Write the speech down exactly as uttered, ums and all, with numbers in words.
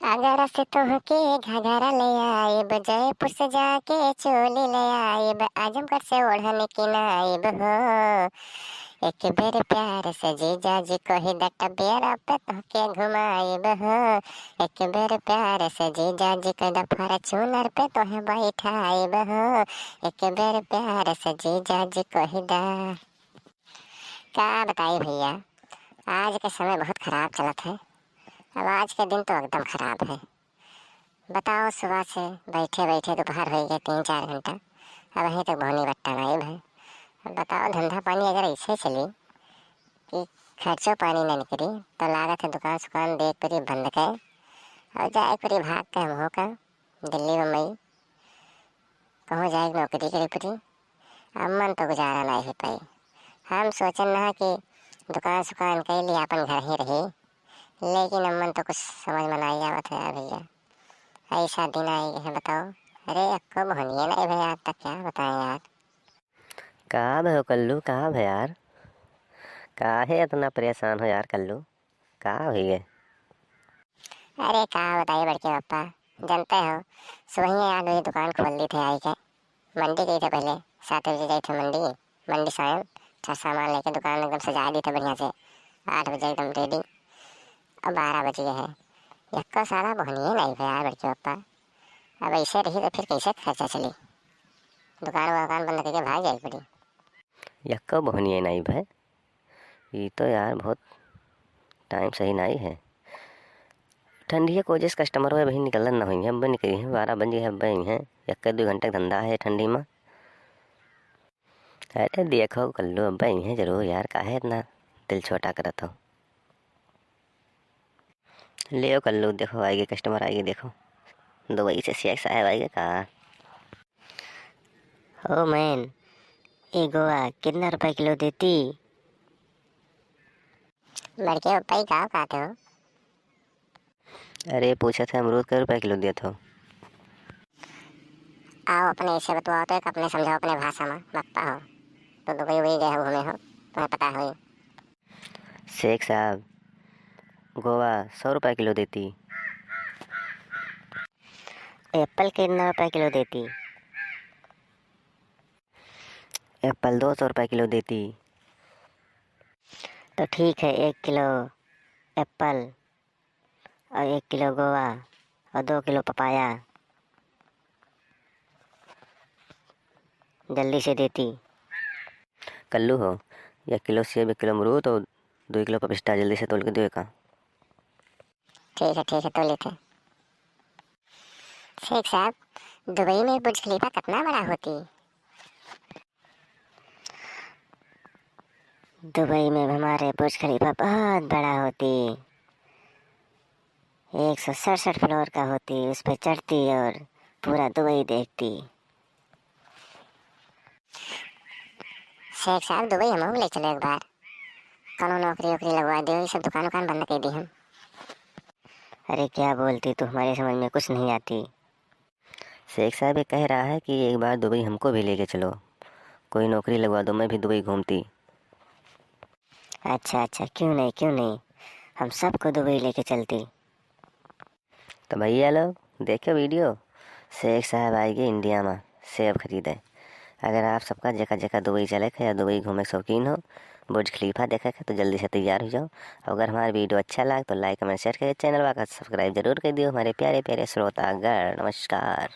आगरा से तोहके घाघरा ले आइब, जयपुर से जाके चोली ले आइब, आजमगढ़ से ओढ़नी किनाइब हो। एक बेर प्यार से जीजा जी कहि द, टबेरा पे तोहके घुमाइब हो। एक बेर प्यार से जीजा जी कहि द, फॉर्च्यूनर पे तोहे बैठाइब हो। एक बेर प्यार से जीजा जी कहि द। का बताई भइया, आज के समय बहुत खराब चलत है। अब आज के दिन तो एकदम खराब है। बताओ, सुबह से बैठे बैठे दोपहर होइ गए तीन चार घंटा, अबहीं तक बोहनी बट्टा नाई भए। अब बताओ, धंधा पानी अगर ऐसे चली कि खर्चो पानी न निकली, तो लागत है दुकान सुकान देख पूरी बंद कर और जाए पूरी भाग के हम हो का दिल्ली बम्बई कहूँ जाए नौकरी करे पड़ी। अम्मन तो गुजारा नाई हो पाई। हम सोचन ना कि दुकान सुकान कर ली, अपन घर ही रही, लेकिन अम्मन तो कुछ समझ में नाई आवत है यार भइया। ऐसा दिन आई है, बताओ। अरे, अक्को बहनिए नाई भए आज तक, क्या बताएं यार। का भयो कल्लू, का भए यार? काहे इतना परेशान हो यार कल्लू? का होइगे? अरे, का बताई बड़के पप्पा, जनते हो, सुबहिए आठ बजे दुकान खोल दी थे आई के। मंडी गई थे पहले, सात बजे जाई थे मंडी, मंडी से आयन, अच्छा सामान लेके दुकान एकदम सजा दी थे बढ़िया से, आठ बजे एकदम रेडी। अब बारह बज गए हैं, यक्को साला बोहनिए नाई भए यार बड़के पप्पा। अब ऐसे रही तो फिर कैसे खर्चा चली? दुकान वुकान बंद करके भाग जाए पड़ी। यक्को बोहनिए नाई भए, ई तो यार बहुत टाइम सही नाई है। ठंडिया के वजह से कस्टमर अभी निकलन ना होइहैं, अब्बे निकलिहैं, बारह बज गए, अब्बे अइहैं, एक दो घंटा के धंधा है ठंडी में। अरे देखो कल्लू, अब्बे अइहैं जरूर यार, काहे इतना दिल छोटा करत हो? लेओ कल्लू, देखो आइगे कस्टमर, आइगे देखो, दुबई से शेख साहब आइगे का। ओ मैन, ये गोवा कितना रुपए किलो देती? बड़के पप्पा, ई का कहत हो? अरे पूछत है अमरूद कै रुपए किलो देत हो? आओ अपने ऐसे बतवाओ तो, एक अपने समझाओ अपने भाषा में, बप्पा हो। तो दुबई उबई गए हो, घूमे हो, तुम्हें पता होई। शेख साहब, गोवा सौ रुपए किलो देती। एप्पल कितना रुपए किलो देती? एप्पल दो सौ रुपए किलो देती। तो ठीक है, एक किलो एप्पल और एक किलो गोवा और दो किलो पपाया जल्दी से देती। कल्लू हो, एक किलो सेब, एक किलो अमरूद और दो किलो पपिस्ता जल्दी से तोल के दियो का। ठीक है, ठीक है, तोल लेते हैं। शेख साहब, दुबई में बुर्ज खलीफा कितना बड़ा होती? दुबई में हमारे बुर्ज खलीफा बहुत बड़ा होती, एक सौ सड़सठ फ्लोर का होती, उस पे चढ़ती और पूरा दुबई देखती। शेख साहब, दुबई हमहू ले चलो एक बार, कौनो नौकरी वोकरी लगवा दो, ये सब दुकान उकान बंद कर दी हम। अरे क्या बोलती तू, हमारे समझ में कुछ नहीं आती। शेख साहब ये कह रहा है कि एक बार दुबई हमको भी लेके चलो, कोई नौकरी लगवा दो, मैं भी दुबई घूमती। अच्छा अच्छा, क्यों नहीं, क्यों नहीं, हम सबको दुबई लेके चलती। तो भइया लोग देखो वीडियो, शेख साहब आइगे इंडिया में सेब खरीदे। अगर आप सबका जेका जेका दुबई चले के या दुबई घूमे के शौकीन हो, बुर्ज खलीफा देखे के, तो जल्दी से तैयार हो जाओ। और अगर हमारा वीडियो अच्छा लाग तो लाइक, कमेंट, शेयर करिए, चैनल का सब्सक्राइब जरूर कर दियो हमारे प्यारे प्यारे श्रोतागण। नमस्कार।